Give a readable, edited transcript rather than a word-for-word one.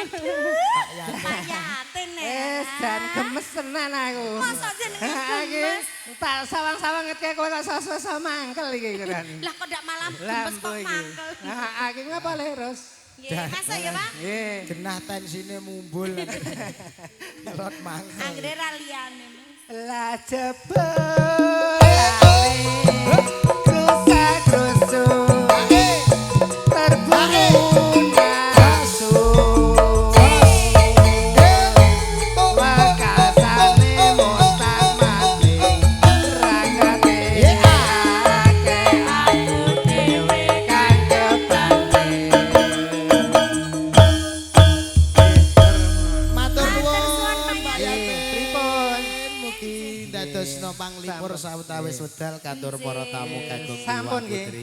Aduh. Pak Yatin ya. Eh, jan gemes tenan aku. Masa jenenge Ha, iki gemes? Tak sawang-sawang ngetke kowe kok sosok mangkel iki keren. Lah kok ndak malah gemes kok mangkel. Nah, iki ngapa le, Ros? Nggih, masuk ya, Pak. Nggih. Genah tensine mumbul. Lot mangkel. Anggere ra liyane, Mas. Lah jebulane krusa-krusu terburu nafsu. Wekasane mostang-mati ragate akeh aku dhewe kang kebanting. Matur Matur nuwun suwun, Pak Pak Yatin. Yatin. Pripun? Mugi ndadosna panglipur sawetawis wedal katur para tamu kagungipun Sampun, nggih. Putri.